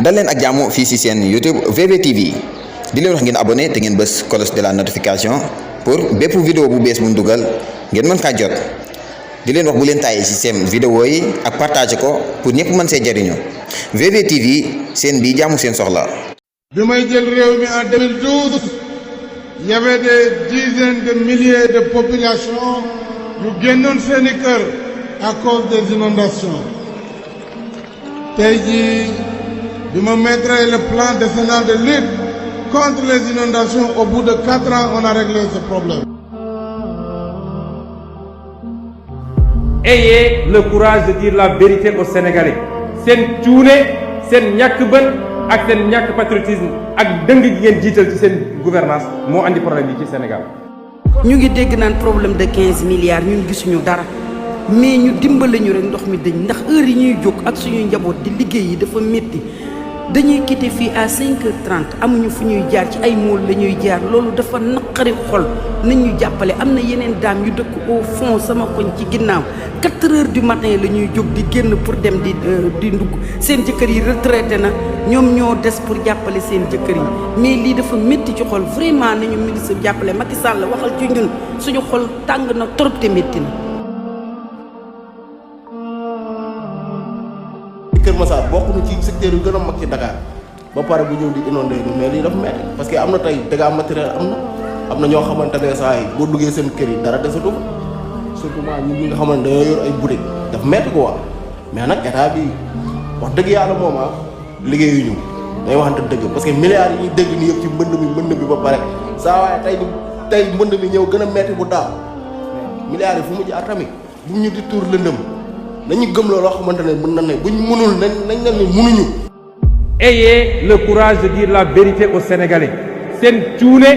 dal leen ak jàmm fii ci seen YouTube VVTV di leen wax ngeen abonné te ngeen bës cloche de la notification pour bépp vidéo bu bees mu dugal ngeen mën kaa jot di leen wax bu leen tàyyi ci seen vidéo yi ak partager ko pour ñëpp mën see jariñu VVTV seen bi jàmm seen soxla. bi may jël réew mi en 2012 il y avait des dizaines de milliers de populations yu génnoon seeni kër à cause des inondations. tey jii bi ma mettre le plan décennal de lutte contre les inondations au bout de 4 ans on a réglé ce problème. Ayez le courage de dire la vérité aux Sénégalais seen cuune seen ñàkk bën ak seen ñàkk patriotisme ak dëng gi ngeen jiital ci seen gouvernance moo andi problème yi ci Sénégal. ñu ngi dégg naan problème de 15 milliards ñun gisuñu dara mais ñu dimbale ñu rek ndox mi dañ ndax heure yi ñuy jóg ak suñuy njaboot di liggéey yi dafa métti dañuy quitté fii à 5h30 amuñu fu ñuy jaar ci ay mool la ñuy jaar loolu dafa naqari xol nañ ñu jàppale am na yeneen daam yu dëkk au fond sama koñ ci ginnaaw 4h du matin la ñuy jóg di génn pour dem di ndugg seen jëkkër yi retraité na ñoom ñoo des pour jàppale seen jëkkër yi mais lii dafa métti ci xol vraiment nañu ministre jàppale Macky Sall waxal ci ñun suñu xol tàng na trop te métti na. Kër Massar bokk na ci secteur yu gën a mag ci Dakar ba pare bu ñëw di inondé ñu mais lii dafa metti parce que am na tey dégâts matériel am na ñoo xamante ne saa yi boo duggee seen kër yi dara desatu fa surtout ñun ñi nga xamante ne dañoo yor ay boutique dafa metti quoi mais nag état bi wax dëgg yàlla moom liggéeyuñu day waxante dëgg parce que milliards yi ñuy dégg ni yëpp ci mbënd bi ba pare saa waaye tey mbënd mi ñëw gën a metti bu daaw milliards yi fu mu jaar tamit bu ñu di tuur lëndëm nañu gëm loolu loo xamante ne mën na ne buñ mënul nañ ne mënuñu. Ayez le courage de dire la vérité aux Sénégalais seen cuune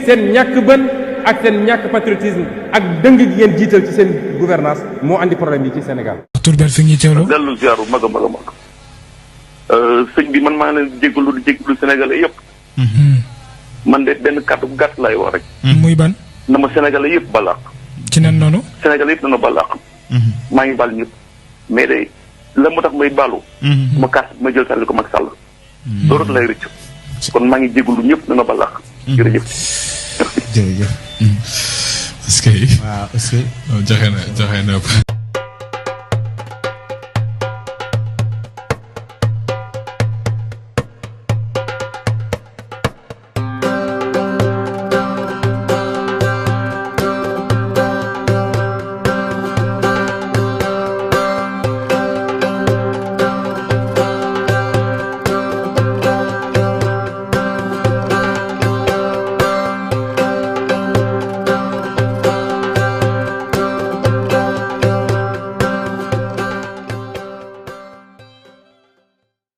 seen ñàkk bën ak seen ñàkk patriotisme ak dëng gi ngeen jiital ci seen gouvernance moo andi problème yi ci Sénégal. tur beeg fi ñuy teewloo. dellu ziar bu mag a mag a mag sëñ bi man maa ngi leen di jégalu Sénégalais yëpp. man de benn kàddu bu gàtt laay wax rek. muy ban. na ma Sénégalais yëpp balaax. ci nan noonu. Sénégalais yëpp dana balaax. maa ngi bal ñëpp. mais de la moo tax may baalu. ma kaas ma jël sànni ko Macky Sall. loolu rek lay rëcc. kon maa ngi jégalu ñëpp dana balaax. jërëjëf. jërëjëf. est-ce que. waaw est-ce que. joxe na